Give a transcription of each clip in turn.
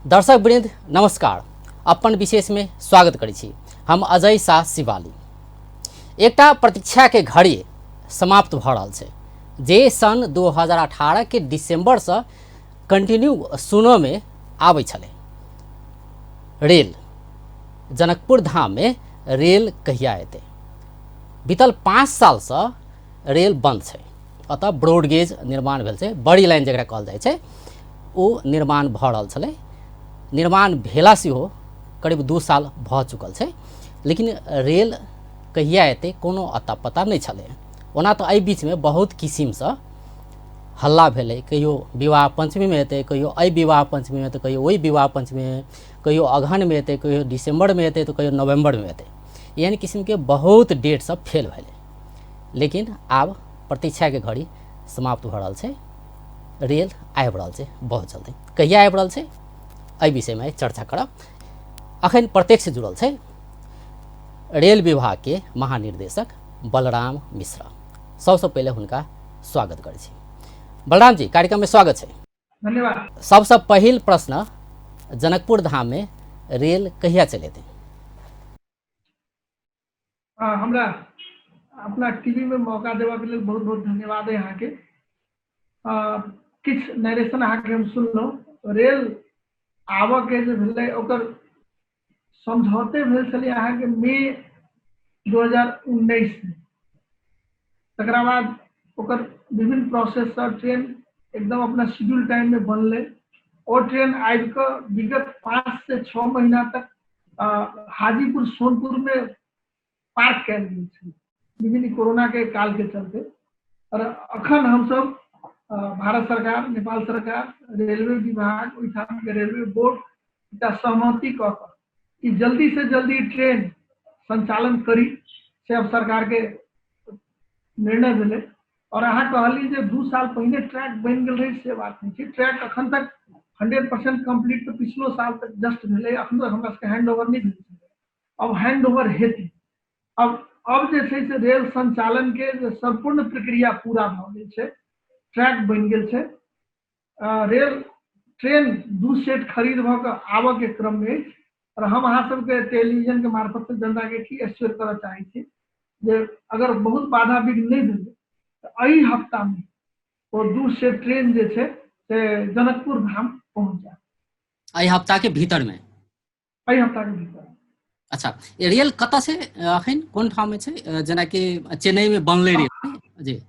दर्शक वृंद नमस्कार। अपन विशेष में स्वागत करै छी। हम अजय शाह शिवाली। एकटा प्रतीक्षा के घड़ी समाप्त भऽ रहल छै जे सन 2018 के दिसंबर से कंटिन्यू सुनऽ में आबै छलै। रेल जनकपुर धाम में रेल कहिया एतै? बीतल 5 साल से रेल बंद छै। अतः ब्रॉडगेज निर्माण भेल छै, बड़ी लाइन जकरा कहल जाइ छै ओ निर्माण भऽ रहल छलै। निर्माण भेला सेहो करीब 2 साल भऽ चुकल छै, लेकिन रेल कहिया एतै कोनो अता पता नहि छलै। ओना तऽ एहि बीचमे बहुत किसिमसँ हल्ला भेलै, कहियो विवाह पंचमीमे एतै, कहियो एहि विवाह पंचमीमे तऽ कहियो ओहि विवाह पंचमीमे, कहियो अगहनमे एतै, कहियो दिसम्बरमे एतै तऽ कहियो नवम्बरमे एतै। एहन किसिमके बहुत डेट सब फेल भेलै, लेकिन आब प्रतीक्षाके घड़ी समाप्त भऽ रहल छै। रेल आबि रहल छै बहुत जल्दी। कहिया आबि रहल छै एहि विषयमे चर्चा करब। अखन प्रत्यक्ष जुड़ल छै रेल विभागके महानिर्देशक बलराम मिश्रा। सबसँ पहिले हुनका स्वागत करै छी। बलराम जी, कार्यक्रममे स्वागत छै। धन्यवाद। सबसँ पहिल प्रश्न, जनकपुर धाममे रेल कहिया चलि एतै? हमरा अपना टीवी में मौका देबऽ के लेल बहुत बहुत धन्यवाद है अहाँके। किछु नरेशन अहाँके हम सुनलहुँ। रेल आबऽ के जे भेलै ओकर समझौते भेल छलै अहाँके मई 2019 में। तकरा बाद ओकर विभिन्न प्रोसेससँ ट्रेन एकदम अपना शेड्यूल टाइम में बनलै। ओ ट्रेन आबि कऽ विगत 5 से 6 महीना तक हाजीपुर सोनपुर में पार्क कयल गेल छलै विभिन्न कोरोना के काल के चलते। और अखन हमसब भारत सरकार, नेपाल सरकार, रेलवे विभाग, ओहिठाम के रेलवे बोर्ड एकटा सहमति कऽ कऽ कि जल्दी से जल्दी ट्रेन संचालन करी, से अब सरकार के निर्णय भेलै। और अहाँ कहली जे 2 साल पहिने ट्रैक बनि गेल रहै, से बात नहि छै। ट्रैक अखन तक 100% कम्प्लीट तऽ पिछलो साल तक जस्ट भेलै, अखन तक हमरा सबके हैंड ओवर नहि भेल छलै। अब हैंड ओवर हेतै। अब जे छै से रेल संचालन के जे सम्पूर्ण प्रक्रिया पूरा भऽ गेल छै, ट्रैक बनि गेल छै, रेल ट्रेन 2 सेट खरीद भऽ कऽ आबऽ के क्रम में अछि। और हम अहाँ सबके टेलीविजन के मार्फत से जनता के की एश्योर करऽ चाहै छी जे अगर बहुत बाधा विघ्न नहि भेलै तऽ एहि हफ्ता में ओ 2 सेट ट्रेन जे छै से जनकपुर धाम पहुँच जायत। एहि हफ्ता के भीतर में? एहि हफ्ता के भीतर। अच्छा, ये रेल कतऽ छै अखन, कोन ठाम में छै? जेनाकि चेन्नई में बनलै रेल जी।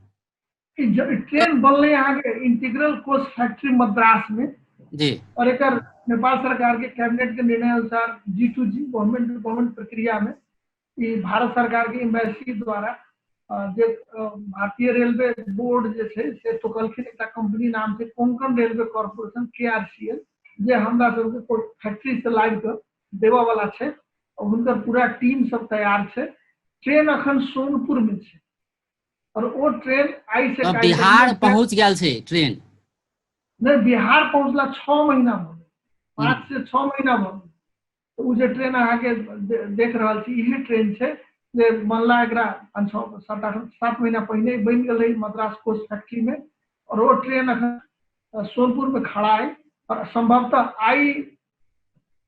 ट्रेन बनलै अहाँके इंटीग्रल कोच फैक्ट्री मद्रास में जी। और एकर नेपाल सरकार के कैबिनेट के निर्णय अनुसार G to G government to government प्रक्रिया में ई भारत सरकार के एम्बेसी द्वारा जे भारतीय रेलवे बोर्ड जे छै से तोकलखिन एकटा कंपनी नाम छै कोंकण रेलवे कॉर्पोरेशन KRCL, जे हमरा सबके फैक्ट्री से लाबि कऽ देबऽ वाला छै। और हुनकर पूरा टीम सब तैयार छै। ट्रेन अखन सोनपुर में छै और ओ ट्रेन आइ से तऽ बिहार पहुंच गेल छै ट्रेन? नहीं, बिहार पहुंचला 6 महीना भऽ गेल, 5 से 6 महीना भऽ गेल। तऽ ओ जे ट्रेन अहाँके देख रहल छी, इहे ट्रेन छै जे बनला एकरा 5 6 7 8 7 महीना पहिने बनि गेल रहै मद्रास कोच फैक्ट्री में। और ओ ट्रेन अखन सोनपुर में खड़ा है और संभवतः आइ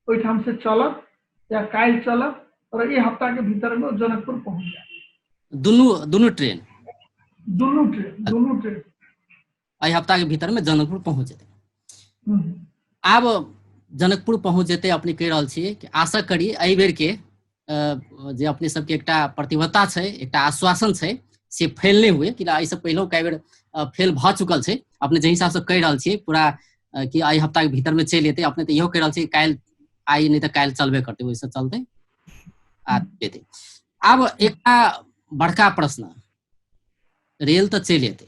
ओहिठाम से चलत या काल्हि चलत और एहि हफ्ता के भीतर में जनकपुर पहुंच जायत। दुनू ट्रेन? दुनू ट्रेन, दुनू ट्रेन एहि हफ्ता के भीतर में जनकपुर पहुंच जेतै। आब जनकपुर पहुंच जेतै अपने कहि रहल छियै कि आशा करी एहि बेर के जे अपने सबके एकटा प्रतिबद्धता छै, एकटा आश्वासन छै, से फेल नहि हुए। कि एहिसँ पहिलो कए बेर फेल भऽ चुकल छै। अपने जाहि हिसाबसँ कहि रहल छियै पूरा कि एहि हफ्ता के भीतर में चलि एतै, अपने तऽ इहो कहि रहल छियै काल्हि आइ नहि तऽ काल्हि चलबे करतै, ओहिसँ चलतै आ एतै। आब एकटा बड़का प्रश्न, रेल तऽ चलि एतै,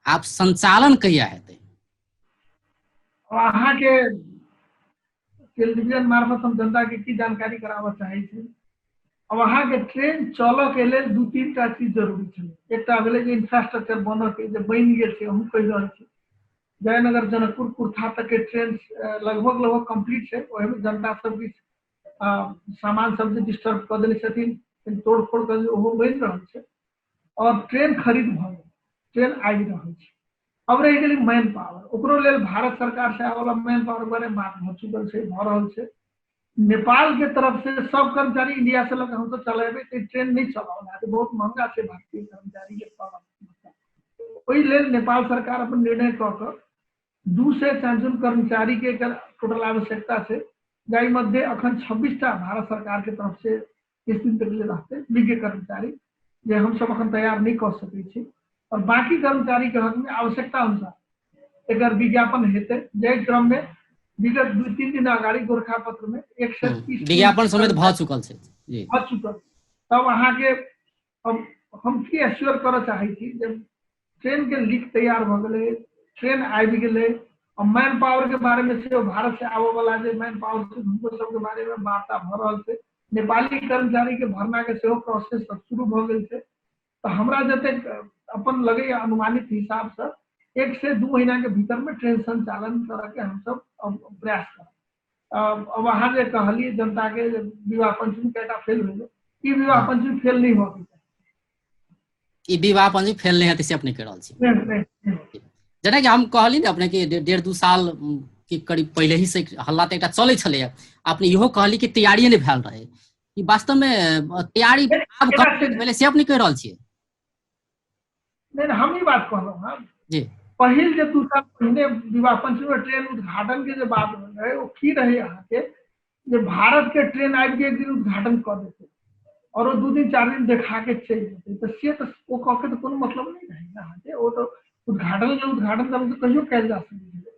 आब संचालन कहिया हेतै? अहाँके टेलीविजन मार्फत हम जनता के की जानकारी कराबऽ चाहै छी। अब अहाँके ट्रेन चलऽ के लेल 2-3 टा चीज जरूरी छलै। एकटा भेलै जे इंफ्रास्ट्रक्चर बनऽ के, जे बनि गेल छै, हमहूँ कहि रहल छी जयनगर जनकपुर कुर्था तक के ट्रेन लगभग लगभग कम्प्लीट छै। ओहिमे जनता सब किछु सामान सब जे डिस्टर्ब कऽ देने छथिन, तोड़ फोड़ कऽ देने, ओहो बनि रहल छै। और ट्रेन खरीद भऽ गेल, ट्रेन आबि रहल छै। अब रहि गेलै मैन पावर, ओकरो लेल भारत सरकार से आबऽ वाला मैन पावर के बारे में बात भऽ चुकल छै, भऽ रहल छै। नेपाल के तरफ से सब कर्मचारी इंडिया से लऽ कऽ हमसब चलेबै तऽ ट्रेन नहि चलाओल हैत, बहुत महंगा छै भारतीय कर्मचारी के पालन। ओहि लेल नेपाल सरकार अपन निर्णय कऽ कऽ 200 कर्मचारी के एकर टोटल आवश्यकता छै, जाहि मध्य अखन 26 टा भारत सरकार के तरफ से किछु दिन तक लेल रहतै विज्ञ कर्मचारी, जे हमसब अखन तैयार नहि कऽ सकै छी, और बाकी कर्मचारी के हक में आवश्यकता अनुसार एकर विज्ञापन हेतै। जाहि क्रम में विगत 2-3 दिन अगाडि गोरखा पत्र में 130 विज्ञापन समेत भऽ चुकल छै जी, भऽ चुकल। तब अहाँके अब हम की एश्योर करऽ चाहै छी जे ट्रेन के लीक तैयार भऽ गेलै, ट्रेन आबि गेलै, और मैन पावर के बारे में सेहो भारत से आबऽ वाला जे मैन पावर छै हुनको सबके बारे में वार्ता भऽ रहल छै। नेपाली कर्मचारी के भरना के सेहो प्रोसेस सब शुरू भऽ गेल छै। तऽ हमरा जतेक अपन लगैया अनुमानित हिसाब से 1 से 2 महीना के भीतर में ट्रेन संचालन करऽ के हमसब अब प्रयास करब। अब अहाँ जे कहलियै जनता के विवाह पंचमी कएटा फेल भेलै, ई विवाह पंचमी फेल नहि भऽ गेल, ई विवाह पंचमी फेल नहि हेतै से अपने कहि रहल छी। जेनाकि हम कहली ने अपने के 1.5-2 साल के करीब पहिले ही से हल्ला तऽ एकटा चलै छलैया, अपने इहो कहली कि तैयारिए नहि भेल रहै, ई वास्तव में तैयारी आब कम्प्लीट भेलै से अपने कहि रहल छियै? नहि, हम ई बात कहलहुँ हँ जी। पहिल जे 2 साल पहिने विवाह पंचमी में ट्रेन उद्घाटन के जे बात रहे ओ की रहे अहाँके जे भारत के ट्रेन आबि के एक दिन उद्घाटन कऽ देतै और ओ 2 दिन 4 दिन देखा के चलि जेतै, तऽ से तऽ ओ कऽ के तऽ कोनो मतलब नहि रहै ने अहाँके। ओ तऽ उद्घाटन जे उद्घाटन करब तऽ कहियो कयल जा सकै छलै।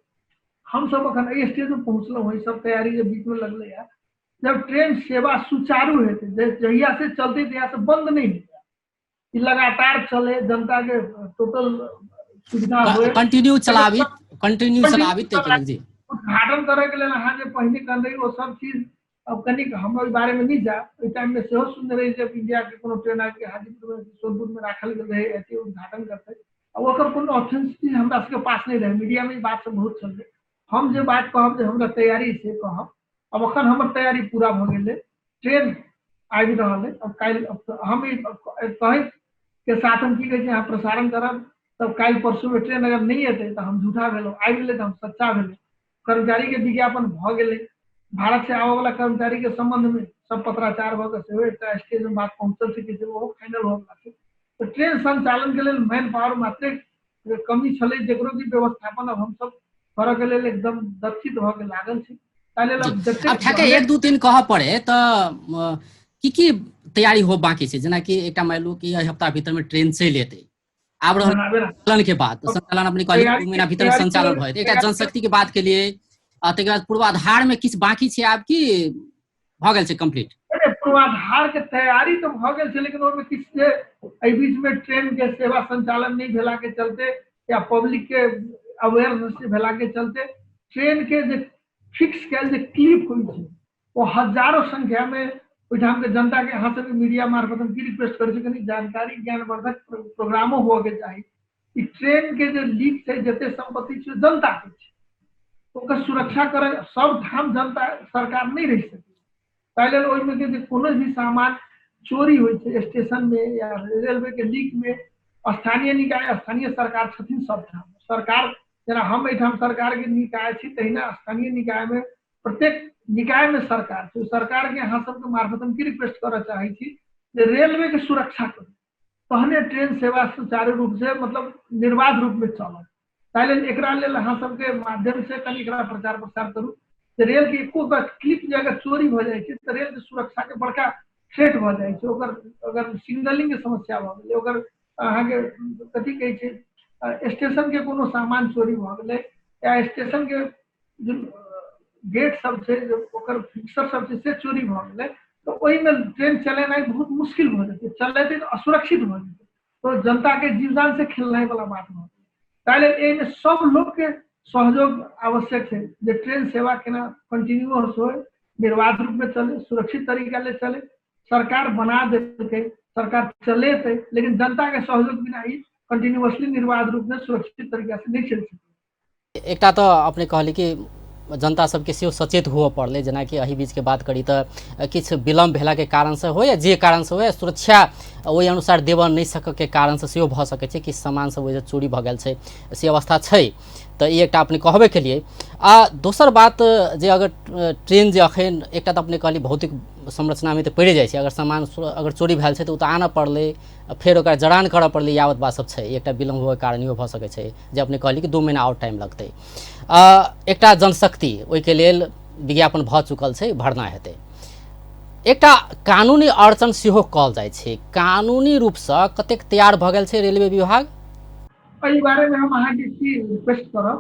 हमसब अखन एहि स्टेज में पहुँचलहुँ हँ, ई सब तैयारी जे बीच में लगलै हँ, जब ट्रेन सेवा सुचारू हेतै, जहिया से चलतै तहिया से बंद नहि हेतै, ई लगातार चले, जनता के टोटल सुविधा होय, कंटिन्यू चलाबी, कंटिन्यू चलाबी ताहिके लेल जी। उद्घाटन करे के लेल अहाँ जे पहिने कहने रही ओ सब चीज अब कनिक हम ओहि बारे में नहीं जायब। ओहि टाइम में सेहो सुनने रही जब इंडिया के कोनो ट्रेन आबि के हाजीपुर में सोनपुर में राखल गेल रहे एते उद्घाटन करते, आ ओकर कोनो ऑथेंटिसिटी हमरा सबके पास नहीं रहे। मीडिया में ई बात सब बहुत चललै। हम जे बात कहब जे हमरा तैयारी से कहब, अब अखन हमर तैयारी पूरा भऽ गेलै, ट्रेन आबि रहल है। अब काल्हि हम ई कहै के साथ हम की कहै छी, अहाँ प्रसारण करब तब काल्हि परसू में ट्रेन अगर नहीं एतै तऽ हम झूठा भेलहुँ, आबि गेलै तऽ हम सच्चा भेलहुँ। कर्मचारी के विज्ञापन भऽ गेलै, भारत से आबऽ वाला कर्मचारी के संबंध में सब पत्राचार भऽ के सेहो एकटा स्टेज में बात पहुँचल छै कि ओहो फाइनल भऽ गेल छै। तऽ ट्रेन संचालन के लेल मैन पावर मात्रे कमी छलै, जकरो भी व्यवस्थापन अब हमसब करऽ के लेल एकदम दक्षित भऽ के लागल छी। ताहि लेल अब जतेक अब ठेके 1 2 3 कहऽ पड़े तऽ की की तैयारी हो बाकी छै? जेनाकि एकटा मानि लू कि एहि हफ्ता भीतर में ट्रेन चलि एतै, आब रहल संचालन के बात, संचालन अपने कहलियै 2 महीना भीतर संचालन भऽ जेतै। एकटा जनशक्ति के बात के लिए, ताहिके बाद पूर्वाधार में किछु बाकी छै आब की भऽ गेल छै कम्प्लीट? पूर्वाधार के तैयारी तऽ भऽ गेल छै, लेकिन ओहिमे किछु जे एहि बीच में ट्रेन के सेवा संचालन नहि भेला के चलते या पब्लिक के अवेयरनेस भेला के चलते ट्रेन के जे फिक्स कयल जे क्लिप होइ छै ओ हजारो संख्या में ओहिठाम के जनता के अहाँ सबके मीडिया मार्फत हम की रिक्वेस्ट करै छी, कनि जानकारी ज्ञानवर्धक प्रोग्रामो हुअ के चाही कि ट्रेन के जे लीक छै, जते संपत्ति छै जनता के छै, ओकर सुरक्षा करे सब ठाम जनता सरकार नहीं रहि सकै। ताहि लेल ओहिमे के जे कोनो भी सामान चोरी होइ छै स्टेशन में या रेलवे के लीक में, स्थानीय निकाय स्थानीय सरकार छथिन सब ठाम सरकार, जेना हम एहिठाम सरकार के निकाय छी तहिना स्थानीय निकाय में प्रत्येक निकाय में सरकार छै। सरकार के अहाँ सबके मार्फत हम की रिक्वेस्ट करऽ चाहै छी जे रेलवे के सुरक्षा करू, तहने ट्रेन सेवा सुचारू रूप से मतलब निर्बाध रूप में चलत। ताहि लेल एकरा लेल अहाँ सबके माध्यम से कनि एकरा प्रचार प्रसार करू जे रेल के एको गो क्लिप जे अगर चोरी भऽ जाइ छै तऽ रेल के सुरक्षा के बड़का थ्रेट भऽ जाइ छै। ओकर अगर सिग्नलिंग के समस्या भऽ गेलै, ओकर अहाँके कथी कहै छै स्टेशन के कोनो सामान चोरी भऽ गेलै या स्टेशन के जे गेट सब छै ओकर फिक्सर सब छै से चोरी भऽ गेलै, तऽ ओहिमे ट्रेन चलेनाइ बहुत मुश्किल भऽ जेतै, चलेतै तऽ असुरक्षित भऽ जेतै, तऽ जनता के जीवजान से खेलनाइ वाला बात भऽ गेलै। ताहि लेल एहिमे सब लोकके सहयोग आवश्यक छै जे ट्रेन सेवा केना कंटिन्यूअस होय, निर्बाध रूपमे चले, सुरक्षित तरीका ले चले। सरकार बना देलकै, सरकार चलेतै, लेकिन जनता के सहयोग बिना ई कंटिन्यूअसली निर्बाध रूपमे सुरक्षित तरीका से नहि चलि सकै। एकटा तऽ अपने कहली कि जनता सबके सेहो सचेत हुअ पड़लै। जेनाकि एहि बीचके बात करी तऽ किछु विलम्ब भेलाके कारणसँ हो या जे कारणसँ हो, या सुरक्षा ओहि अनुसार देबऽ नहि सकऽके कारणसँ सेहो भऽ सकै छै कि सामान सब ओहिसँ चोरी भऽ गेल छै, से अवस्था छै। तऽ ई एकटा अपने कहबे केलियै। आ दोसर बात जे अगर ट्रेन जे अखन एकटा तऽ अपने कहलियै भौतिक संरचनामे तऽ पड़ि जाइ छै, अगर सामान अगर चोरी भेल छै तऽ ओ तऽ आनऽ पड़लै, फेर ओकरा जड़ान करऽ पड़लै, यावत बात सब छै। एकटा विलम्ब होबऽके कारण इहो भऽ सकै छै जे अपने कहलियै कि 2 महीना आओर टाइम लगतै। एकटा जनशक्ति ओहिके लेल विज्ञापन भऽ चुकल छै, भरना हेतै। एकटा कानूनी अड़चन सेहो कहल जाइ छै, कानूनी रूपसँ कतेक तैयार भऽ गेल छै रेलवे विभाग? एहि बारेमे हम अहाँके की रिक्वेस्ट करब,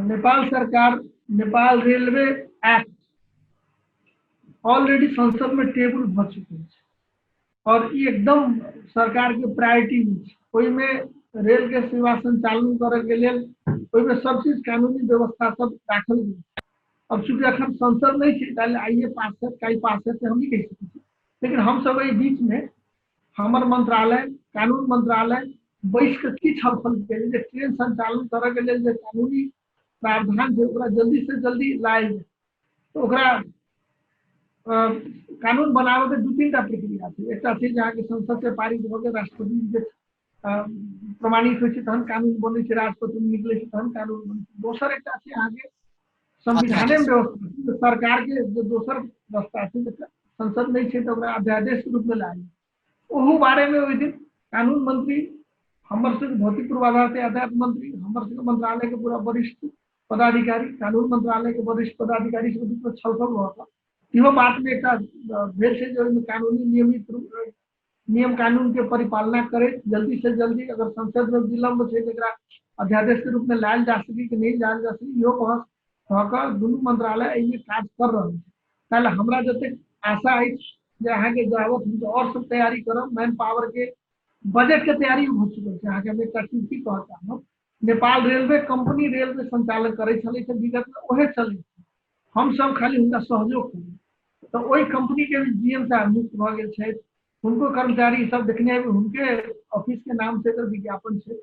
नेपाल सरकार नेपाल रेलवे एक्ट ऑलरेडी संसद में टेबुल भऽ चुकल छै और ई एकदम सरकार के प्रायोरिटी में छै। ओहिमे रेल के सेवा संचालन करे के लेल ओहिमे सब चीज कानूनी व्यवस्था सब राखल गेल। अब चूँकि अखन संसद नहीं छै ताहि आइए पास है काल्हि पास है से हम नहीं कहि सकै छी, लेकिन हम सब एहि बीच में हमर मंत्रालय कानून मंत्रालय बैस के की छलफल केली जे ट्रेन संचालन करे के लेल जे कानूनी प्रावधान छै ओकरा जल्दी से जल्दी लायल जाय। तऽ ओकरा कानून बनाबऽ के 2-3 टा प्रक्रिया छै। एकटा छै जे अहाँके संसद से पारित भऽ के राष्ट्रपति जे प्रमाणित होइ छै तहन कानून बनै छै, राष्ट्रपति निकलै छै तहन कानून बनै छै। दोसर एकटा छै अहाँके संविधाने मे व्यवस्था, सरकार के जे दोसर रास्ता छै संसद नहि छै तऽ ओकरा अध्यादेश के रूप में लायल। ओहू बारे में ओहि दिन कानून मंत्री, हमर सबके भौतिक पूर्वाधार से यातायात मंत्री, हमर सबके मंत्रालय के पूरा वरिष्ठ पदाधिकारी, कानून मंत्रालय के वरिष्ठ पदाधिकारी सब बीच में छलफल भऽ कऽ इहो बात में एकटा भेल छै जे ओहिमे कानूनी नियमित रूप नियम कानून के परिपालना करैत जल्दी से जल्दी अगर संसद में विलम्ब छै तऽ एकरा अध्यादेश के रूप में लायल जा सकी कि नहीं लायल जा सकी, इहो बहस भऽ कऽ दुनू मंत्रालय एहिमे काज कर रहल छै। ताहि लए हमरा जतेक आशा अछि जे अहाँके जाबत हम आओर सब तैयारी करब, मैन पावर के बजट के तैयारी भऽ चुकल छै। अहाँके हम एकटा चीज की कहऽ चाहब, नेपाल रेलवे कंपनी रेलवे संचालन करै छलै से विगत में ओहे चलै छै, हमसब खाली हुनका सहयोग करी। तऽ ओहि कंपनी के भी जी एम साहब नियुक्त भऽ गेल छथि, हुनको कर्मचारी सब देखने हेबै, हुनके ऑफिस के नाम से एकर विज्ञापन छै।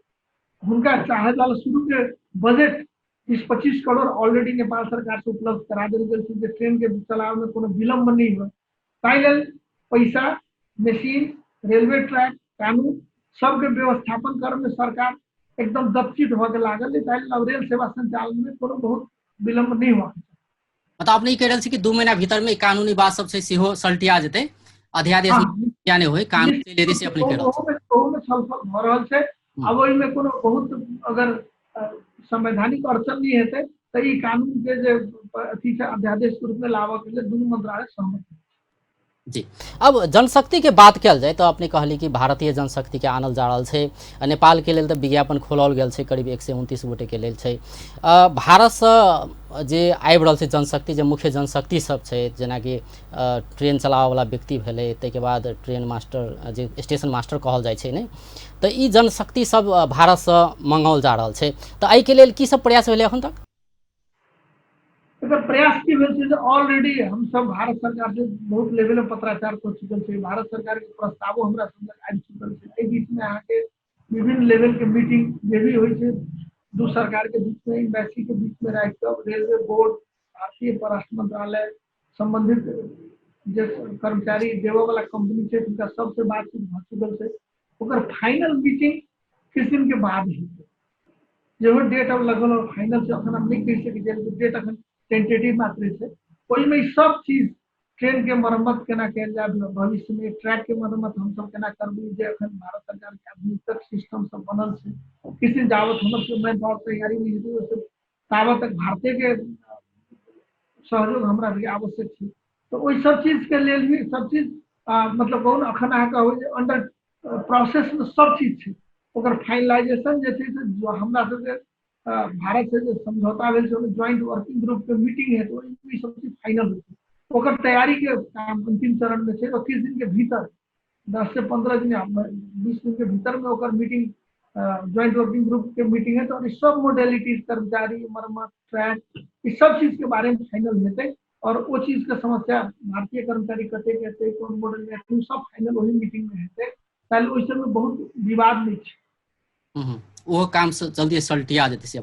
हुनका चाहे वाला शुरू के बजट 20-25 करोड़ ऑलरेडी नेपाल सरकार से उपलब्ध करा देल गेल छै जे ट्रेन के चलावे में कोनो विलम्ब नहीं हो। ताहि लेल पैसा, मशीन, रेलवे ट्रैक, कानून सबके व्यवस्थापन करे में सरकार एकदम दत्तचित भऽ के लागल है। ताहि लेल अब रेल सेवा संचालन में कोनो बहुत विलम्ब नहीं हुआ। मतलब अपने ई कहि रहल छी कि 2 महीना भीतर में कानूनी बात सब छै सेहो सलटिया जेतै, अध्यादेश क्या नहीं होय, कानून चलि जेतै से अपने कहि रहल छी। ओहू में छलफल भऽ रहल छै। अब ओहिमे कोनो बहुत अगर संवैधानिक अड़चन नहीं हेतै तऽ ई कानून के जे अथी छै अध्यादेश के रूप में लाबऽ के लेल दुनू मंत्रालय सहमत छै। जी, अब जनशक्ति के बात कयल जाय तऽ अपने कहली कि भारतीय जनशक्ति के आनल जा रहल छै, नेपाल के लेल तऽ विज्ञापन खोलल गेल छै करीब 129 गोटे के लेल छै। भारतसँ जे आबि रहल छै जनशक्ति, जे मुख्य जनशक्ति सब छै, जेनाकि ट्रेन चलाबऽवला व्यक्ति भेलै, ताहिके बाद ट्रेन मास्टर जे स्टेशन मास्टर कहल जाइ छै ने, तऽ ई जनशक्ति सब भारतसँ मंगाओल जा रहल छै, तऽ एहिके लेल की सब प्रयास भेलै एखन तक? एकर प्रयास की भेल छै जे ऑलरेडी हम सब भारत सरकार से बहुत लेवल में पत्राचार कऽ चुकल छै, भारत सरकार के प्रस्तावो हमरा सब लग आबि चुकल छै। एहि बीच में अहाँके विभिन्न लेवल के मीटिंग जे भी होइ छै दू सरकार के बीच में, एम्बेसी के बीच में राखि कऽ रेलवे बोर्ड, भारतीय परराष्ट्र मंत्रालय, संबंधित जे कर्मचारी देबऽ वाला कंपनी छै हुनका सबसे बातचीत भऽ चुकल छै। ओकर फाइनल मीटिंग किछु दिन के बाद हेतै, जेहो डेट अब लगल फाइनल छै अखन हम नहि कहि सकै छियै, डेट अखन टेंटेटिव मात्र छै। ओहिमे ई सब चीज ट्रेन के मरम्मत केना कयल जाय भविष्य में, ट्रैक के मरम्मत हमसब केना करबै, जे अखन भारत सरकार के आधुनिक सिस्टम सब बनल छै, किछु दिन जाबत हमर सबके मैन पावर तैयारी नहि हेतै ओहिसँ ताबत तक भारते के सहयोग हमरा सबके आवश्यक छै। तऽ ओहि सब चीज के लेल भी सब चीज मतलब कहू ने अखन अहाँ कहू जे अंडर प्रोसेस में सब चीज छै, ओकर फाइनलाइजेशन जे छै से जो हमरा सबके भारत से जे समझौता भेल छै ओहिमे ज्वाइंट वर्किंग ग्रुप के मीटिंग हेतै, ओहिमे ई सब चीज फाइनल होइ छै। ओकर तैयारी के काम अंतिम चरण में छै और किछु दिन के भीतर 10 से 15 दिन या 20 दिन के भीतर में ओकर मीटिंग ज्वाइंट वर्किंग ग्रुप के मीटिंग है, तो सब मोडेलिटीज, कर्मचारी, मरम्मत, ट्रैक, ई सब चीज के बारे में फाइनल हेतै और ओ चीज के समस्या भारतीय कर्मचारी कतेक हेतै, कोन मॉडल में हेतै, सब फाइनल ओही मीटिंग में हेतै। ताहि ओहि सब में बहुत विवाद नहीं छै। ओहो काम से जल्दी सलटिया जेतै से।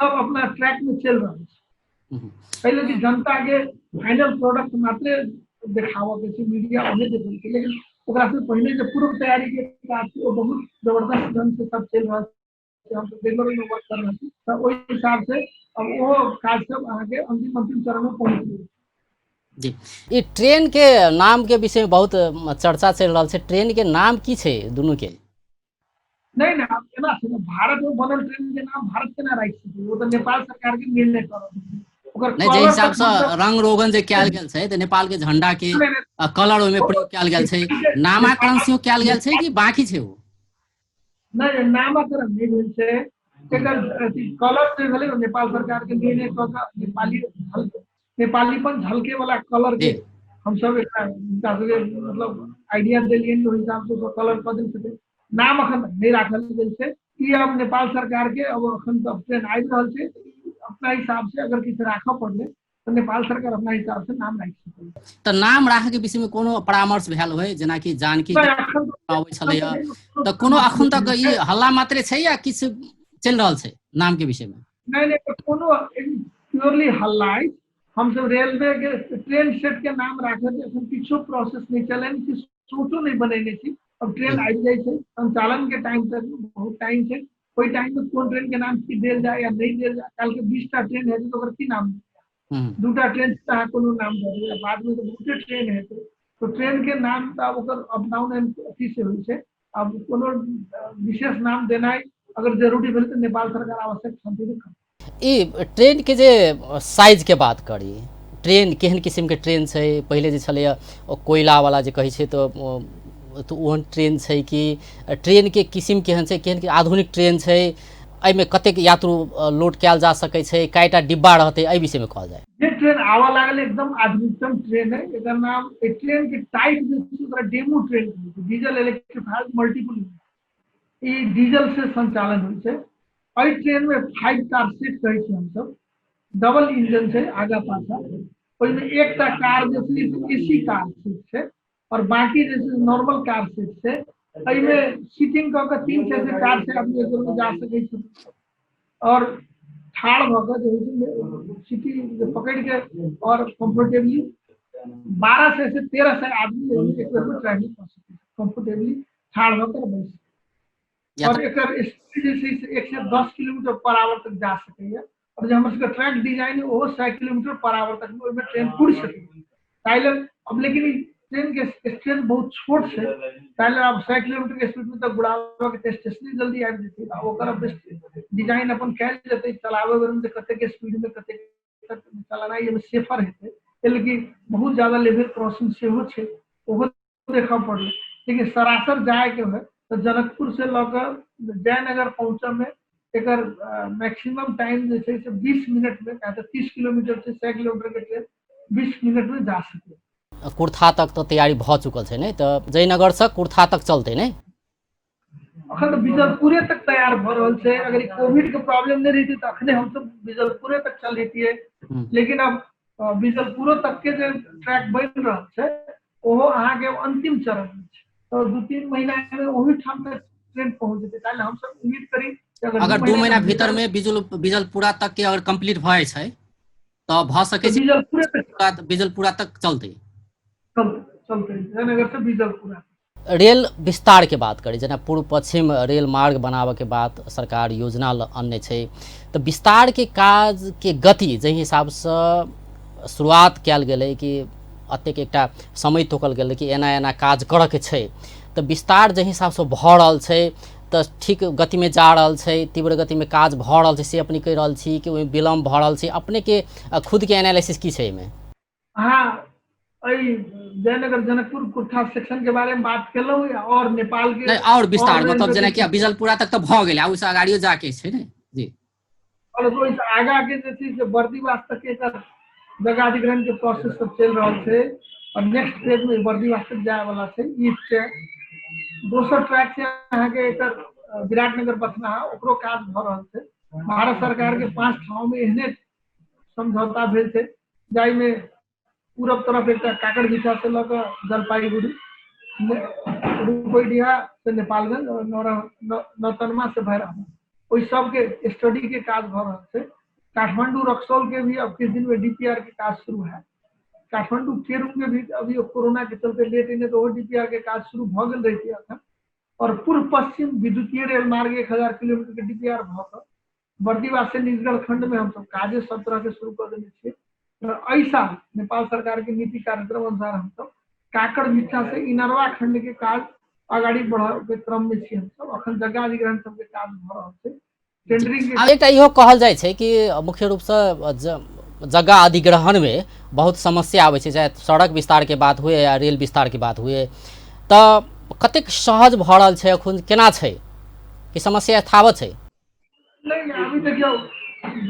सब अपना ट्रैक में चलि रहल छै। एहि लेल जनता के फाइनल प्रोडक्ट मात्रे देखाबऽ के छै, मीडिया ओहे देखै छै, लेकिन ओकरा से पहिले जे पूर्व तैयारी के काज छै ओ बहुत जबरदस्त ढंग से सब चलि रहल छै। हमसब बेंगलोर में वर्क कर रहल छी, तऽ ओहि हिसाब से अब ओहो काज सब अहाँके अंतिम अंतिम चरण में पहुँच गेल। जी, ई ट्रेन के नाम के विषय में बहुत चर्चा चलि रहल छै, ट्रेन के नाम की छै दुनू के? नहीं नहीं, आब केना छै ने, भारत में बनल ट्रेन के नाम भारत केना राखि सकै, ओ तऽ नेपाल सरकार के निर्णय करत। ओकर नहीं, जे कलर हिसाब तक से हमसब रंग रोगन जे कयल गेल छै तऽ नेपाल के झंडा के नहीं, नहीं। कलर ओहिमे प्रयोग कयल गेल छै, नामाकरण सेहो कयल गेल छै कि बाकी छै ओ? नहीं, नहीं, नामाकरण नहीं भेल छै। एकर अथी कलर जे भेलै नेपाल सरकार के निर्णय कऽ कऽ नेपालीपन झलके वाला कलर के हमसब एकरा हुनका सबके मतलब आइडिया देलियनि, ओहि हिसाब से ओकर कलर कऽ देल छथिन। नाम अखन नहि राखल गेल छै। ई अब नेपाल सरकार के अब अखन तऽ ट्रेन आबि रहल छै, अपना हिसाब से अगर किछु राखऽ पड़लै तऽ नेपाल सरकार अपना हिसाब से नाम राखि सकैए। तऽ नाम राखऽ के विषय में कोनो परामर्श भेल होय, जेनाकि जानकी नहि, अखन तऽ अबै छलैया, तऽ कोनो अखन तक ई हल्ला मात्रे छै या किछु चलि रहल छै नाम के विषय में? नहि, नहि, तऽ कोनो प्योरली हल्ला अछि। हमसब रेलवे के ट्रेन सेट के नाम राखऽ के अखन किछो प्रोसेस नहि चलनि, किछु सोचो नहि बनेने छी। अब ट्रेन आबि जाइ छै, संचालन के टाइम तक बहुत टाइम छै, ओहि टाइम में कोन ट्रेन के नाम की देल जाय या नहीं देल जाय। काल्हि के 20टा ट्रेन हेतै तऽ ओकर की नाम? 2टा ट्रेन से अहाँ कोनो नाम दऽ देबै, बाद में तऽ बहुते ट्रेन हेतै, तऽ ट्रेन के नाम तऽ आब ओकर अप डाउन एंड अथी से होइ छै। आब कोनो विशेष नाम देनाइ अगर जरूरी भेल तऽ नेपाल सरकार आवश्यक क्षमता करतै। ई ट्रेन के जे साइज के बात करी, ट्रेन केहन किसिम के ट्रेन छै? पहिले जे छलैया ओ कोयला वाला जे कहै छै तऽ ओहन ट्रेन छै कि ट्रेन के किसिम केहन छै, केहन आधुनिक ट्रेन छै, एहिमे कतेक यात्रु लोड कयल जा सकै छै, कएटा डिब्बा रहतै, एहि विषयमे कहल जाय। जे ट्रेन आबऽ लागल एकदम आधुनिकतम ट्रेन है। एकर नाम, एहि ट्रेन के टाइप जे छै ओकरा डेमो ट्रेन कहै छै, डीजल इलेक्ट्रीफाइड मल्टीपल यूनिट। ई डीजल से संचालन होइ छै। एहि ट्रेन में 5 कार सीट कहै छी हमसब, डबल इंजन छै आगा पाछा, ओहिमे एकटा कार जे छै ए सी कार सीट छै और बाकी जे छै नॉर्मल कार सीट छै। एहिमे सीटिंग कऽ कऽ 3 से 4 से आदमी एक बेर में जा सकै छै और ठाढ़ भऽ कऽ जे होइ छै सीटिंग जे पकड़ि के और कम्फर्टेबली 12 से 13 सए आदमी एहिमे एक बेर में ट्रैवलिंग कऽ सकै छै, कम्फर्टेबली ठाढ़ भऽ कऽ बैस। और एकर स्पीड जे छै से 110 किलोमीटर पर आवर तक जा सकैए। और जे हमर सबके ट्रैक डिजाइन है ओहो 100 किलोमीटर पर आवर तक ओहिमे ट्रेन पुरि सकैए। ताहि लेल अब लेकिन ई ट्रेन के स्ट्रेंथ बहुत छोट छै, ताहि लेल आब 100 किलोमीटर के स्पीड में तऽ गुड़ाबऽ के स्टेशने जल्दी आबि जेतै। आब ओकर अब डिजाइन अपन कयल जेतै, चलाबै बेर में कतेक स्पीड में कतेक तक चलानाइ एहिमे सेफर हेतै। एहि लेल कि बहुत ज्यादा लेवल क्रॉसिंग सेहो छै, ओहो देखऽ पड़लै। लेकिन सरासर जायके है तऽ जनकपुर से लऽ कऽ जयनगर पहुँचऽ में एकर मैक्सिमम टाइम जे छै से 20 मिनट में, किया तऽ 30 किलोमीटर छै, 100 किलोमीटर के ट्रेन 20 मिनट में जा सकै। कुर्था तक तऽ तैयारी भऽ चुकल छै ने, तऽ जयनगर से कुर्था तक चलतै ने? अखन तऽ बिजलपुरे तक तैयार भऽ रहल छै। अगर ई कोविड के प्रॉब्लम नहि रहितै तऽ अखने हमसब बिजलपुरे तक चल जैतियै, लेकिन अब बिजलपुरो तक के जे ट्रैक बनि रहल छै ओहो अहाँके अंतिम चरण में छै, तऽ 2-3 महीना में ओही ठाम तक ट्रेन पहुँच जेतै। ताहि हमसब उम्मीद करी कि अगर अगर दू 2 महीना महीना के भीतर में बिजलपुरा तक के अगर कंप्लीट भऽ जाइ छै तऽ भऽ सकै छै बिजलपुरे तक बिजलपुरा तक चलतै। चलतै, जयनगर से बिजलपुरा। रेल विस्तार के बात करी, जेना पूर्व पश्चिम रेल मार्ग बनाबऽ के बात सरकार योजना अनने छै, तऽ विस्तार के काज के गति जाहि हिसाबसँ शुरुआत कयल गेलै कि एतेक एकटा समय तोकल गेलै कि एना एना काज करऽ के छै, तऽ विस्तार जाहि हिसाबसँ भऽ रहल छै तऽ ठीक गतिमे जा रहल छै, तीव्र गतिमे काज भऽ रहल छै, से अपने कहि रहल छी कि ओहिमे विलम्ब भऽ रहल छै? अपनेके खुदके एनालिसिस की छै एहिमे? अहाँ एहि जयनगर जनकपुर कुर्था सेक्शन के बारे में बात केलहुँ या और नेपाल के नहीं, और विस्तार, और मतलब रेलवे जेना कि के बिजलपुरा तक तऽ भऽ गेलै, आ ओहिसँ अगाड़ियो जाके छै ने? जी। और ओहिसँ आगा के जे छै से बर्दीवास तक के एकर जगह अधिग्रहण के प्रोसेस सब चलि रहल छै और नेक्स्ट फेज में बर्दीवास तक जाय वाला छै। ई ट्रैक दोसर ट्रैक छै अहाँके एकर विराटनगर बथनाहा, ओकरो काज भऽ रहल छै। भारत सरकार के 5 ठाम में एहने समझौता भेल छै, जाहिमे पूरब तरफ एकटा काकड़बिछा से लऽ कऽ जलपाईगुड़ी, रुपैडीहा से नेपालगंज और नौतनमा से भैरहवा, ओहि सबके स्टडी के काज भऽ रहल छै। काठमांडू रक्सौल के भी अब किछु दिन में डीपीआर के काज शुरू है। काठमांडू केरू के भी अभी कोरोना के चलते लेट एने, तो डीपीआर के काज शुरू भऽ गेल रहितै अखन। और पूर्व पश्चिम विद्युतीय रेल मार्ग 1000 किलोमीटर के डीपीआर भऽ कऽ बर्दीवास से निजगढ़ खंड में हमसब काजे सब तरह के शुरू कऽ देने छियै। एहि साल नेपाल सरकार के नीति कार्यक्रम अनुसार हमसब काकड़ भिक्षा से इनरवा खंड के काज अगाडि बढ़े के क्रम में छी हमसब। अखन जगह अधिग्रहण सबके काज भऽ रहल छै, टेंडरिंग के। आब एकटा इहो कहल जाइ छै कि मुख्य रूपसँ जगह अधिग्रहण में बहुत समस्या आबै छै, चाहे सड़क विस्तार के बात हुए या रेल विस्तार के बात हुए, तऽ कतेक सहज भऽ रहल छै अखन, केना छै कि समस्या यथावत छै? नहीं, अभी देखियौ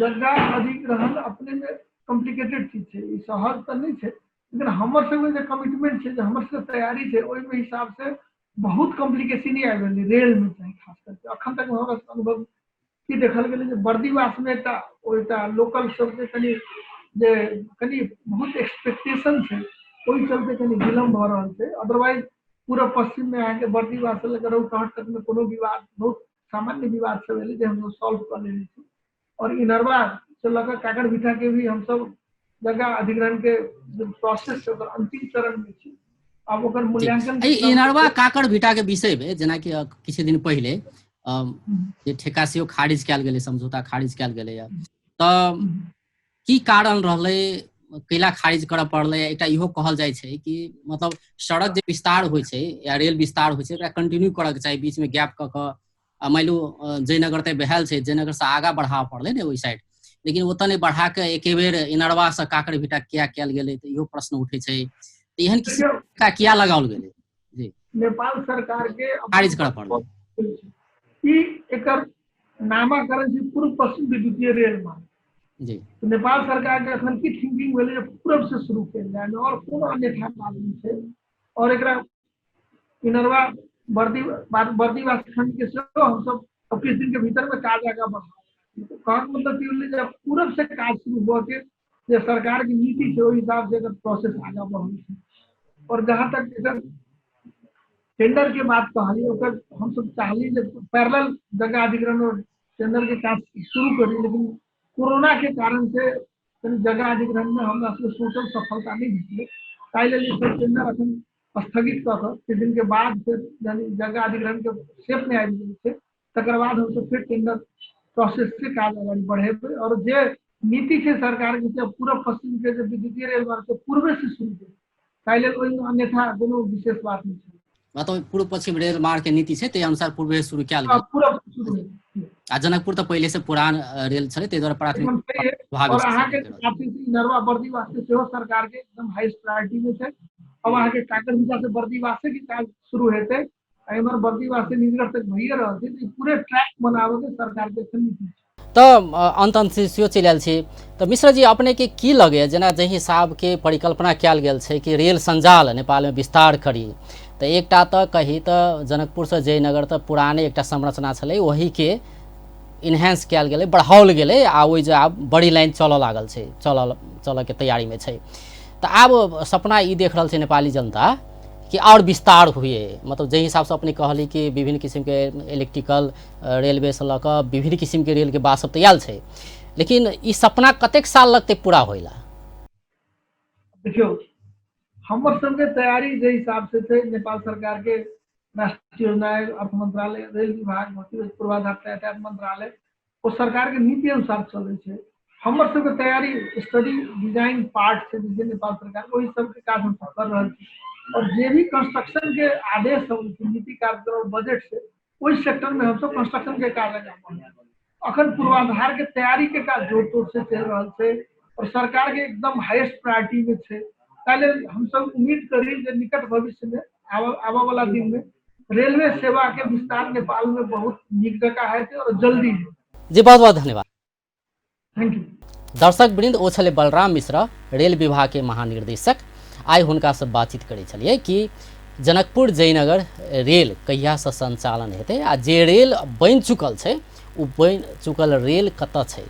जगह अधिग्रहण अपने में कॉम्प्लिकेटेड चीज छै, ई सहज तऽ नहि छै, लेकिन हमर सबके जे कमिटमेंट छै, जे हमर सबके तैयारी छै, ओहिमे हिसाब से बहुत कॉम्प्लिकेशन ही आबि गेलै रेल में चाही। खास करके अखन तक हमरा अनुभव की देखल गेलै जे बर्दीवास में एकटा ओ एकटा लोकल सबके कनि जे कनि बहुत एक्सपेक्टेशन छै, ओहि चलते कनि विलम्ब भऽ रहल छै। अदरवाइज पूरा पश्चिम में अहाँके बर्दीवास से लेकर रौतहट तक में कोनो विवाद, बहुत सामान्य विवाद सब भेलै जे हमसब सॉल्व कऽ लेने छी। और इनरवा से लऽ कऽ काकड़भिठा के भी हमसब जगह अधिग्रहण के जे प्रोसेस छै ओकर अंतिम चरण में छी। आब ओकर मूल्यांकन एहि इनरवा काकड़भिठा के विषय में जेनाकि किछु दिन पहिले जे ठेका सेहो खारिज कयल गेलै, समझौता खारिज कयल गेलै, तऽ की कारण रहलै, कैला खारिज करऽ पड़लै? एकटा इहो कहल जाइ छै कि मतलब सड़क जे विस्तार होइ छै या रेल विस्तार होइ छै ओकरा कंटिन्यू करऽके चाही, बीचमे गैप कऽ कऽ मानि लू जयनगर तऽ बहल छै, जयनगरसँ आगाँ बढ़ाबऽ पड़लै ने ओहि साइड, लेकिन ओतऽ नहि बढ़ा कऽ एके बेर इनरवासँ काकड़भिटा किया कयल गेलै, तऽ इहो प्रश्न उठै छै। तऽ एहन किसी किया लगाओल गेलै? जी नेपाल सरकार के खारिज करऽ पड़लै। ई एकर नामाकरण छै पूर्व पश्चिम विद्युतीय रेल मार्ग। जी तो नेपाल सरकार के अखन की थिंकिंग भेलै जे पूरब से शुरू कयल जाय, और कोनो अन्यथा बात नहि छै। और एकरा इनरवा बर्दीवास खंड के सेहो हमसब किछु दिन के भीतर में काज आगाँ बढ़ाब। कहक मतलब की भेलै जे पूरब से काज शुरू हुअ के जे सरकार के नीति छै ओहि हिसाब से एकर प्रोसेस आगाँ बढ़ल छै। और जहाँ तक एकर टेंडर के बात कहली, ओकर हमसब चाहली जे पैरेलल जगह अधिग्रहण और टेंडर के काज शुरू करी, लेकिन कोरोना के कारण से कनि जगह अधिग्रहण में हमरा सबके सोचल सफलता नहि भेटलै, ताहि लेल ई सब टेंडर अखन स्थगित कऽ कऽ किछु दिन के बाद फेर यानी जगह अधिग्रहण के शेप में आबि गेल छै, तकर बाद हमसब फेर टेंडर प्रोसेस से काज अगाडि बढ़ेबै। और जे नीति छै सरकार के से पूरब पश्चिम के जे विद्युतीय रेल मार्ग छै पूर्वे से शुरू भेल, ताहि लेल ओहिमे अन्यथा कोनो विशेष बात नहि छै। मतलब पूर्व पश्चिम रेल मार्ग के नीति छै ताहि अनुसार पूर्वे शुरू कयल गेल। पूरब से शुरू भेल। आ जनकपुर तऽ पहिले से पुरान रेल छलै, ताहि दुआरे प्राथमिक भाग। और अहाँके नरवा बर्दीवास के सेहो सरकार के एकदम हाईएस्ट प्रायोरिटी में छै। अब अहाँके काकड़भिटा से बर्दीवास के काज शुरू हेतै, एम्हर बर्दीवास से निजगढ़ तक भइए रहल छै, तऽ पूरे ट्रैक बनाबऽ के सरकार के एखन नीति छै। तऽ अन्त अन्त सेहो चलि आयल छी, तऽ मिश्र जी अपनेके की लगैए, जेना जाहि हिसाबके परिकल्पना कयल गेल छै कि रेल सञ्जाल नेपालमे विस्तार करी, तऽ एकटा तऽ कही तऽ जनकपुरसँ जयनगर तऽ पुराने एकटा संरचना छलै, ओहीके इन्हेंस कयल गेलै, बढ़ाओल गेलै, आ ओहि जे आब बड़ी लाइन चलऽ लागल छै, चलऽके तैयारीमे छै। तऽ आब सपना ई देख रहल छै नेपाली जनता कि आओर विस्तार हुए, मतलब जाहि हिसाबसँ अपने कहली कि विभिन्न किसिमके इलेक्ट्रिकल रेलवेसँ लऽ कऽ विभिन्न किसिमके रेलके बात सब तऽ आयल छै, लेकिन ई सपना कतेक साल लगतै पूरा होय ला? देखियौ हमर सबके तैयारी जे हिसाब से छै, नेपाल सरकार के राष्ट्रीय योजना आयोग, अर्थ मंत्रालय, रेल विभाग, भौतिक पूर्वाधार यातायात मंत्रालय, ओ सरकार के नीति अनुसार चलै छै। हमर सबके तैयारी स्टडी डिजाइन पार्ट छै जे नेपाल सरकार, ओहि सबके काज हमसब कर रहल छी। और जे भी कंस्ट्रक्शन के आदेश सब छै, नीति कार्यक्रम और बजट छै, ओहि सेक्टर में हमसब कंस्ट्रक्शन के काज आगाँ बढ़ा। अखन पूर्वाधार के तैयारी के काज जोर तोर से चलि रहल छै और सरकार के एकदम हाईएस्ट प्रायोरिटी में छै। ताहि लेल हमसब उम्मीद करी जे निकट भविष्य में आबऽ वाला दिन में रेलवे सेवा के विस्तार नेपाल में बहुत नीक जकाँ हेतै और जल्दी हेतै। जी बहुत बहुत धन्यवाद। Thank you. दर्शक वृंद, ओ छलै बलराम मिश्रा, रेल विभाग के महानिर्देशक। आइ हुनकासँ बातचीत करै छलियै कि जनकपुर जयनगर रेल कहियासँ संचालन हेतै आ जे रेल बनि चुकल छै ओ बनि चुकल रेल कतऽ छै,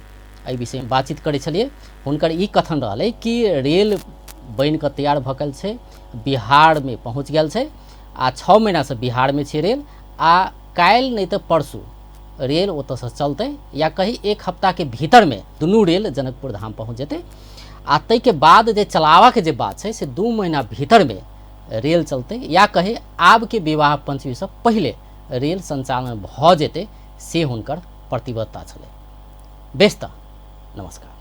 एहि विषयमे बातचीत करै छलियै। हुनकर ई कथन रहलै कि रेल बनि कऽ तैयार भऽ गेल छै, बिहारमे पहुँच गेल छै आ 6 महीनासँ बिहारमे छै रेल, आ काल्हि नहि तऽ परसू रेल ओतऽसँ चलतै, या कही एक हफ्ताके भीतरमे दुनू रेल जनकपुर धाम पहुँच जेतै। आ ताहिके बाद जे चलाबऽके जे बात छै से 2 महीना भीतरमे रेल चलतै, या कही आबके विवाह पञ्चमीसँ पहिले रेल सञ्चालन भऽ जेतै, से हुनकर प्रतिबद्धता छलै। बेस तऽ नमस्कार।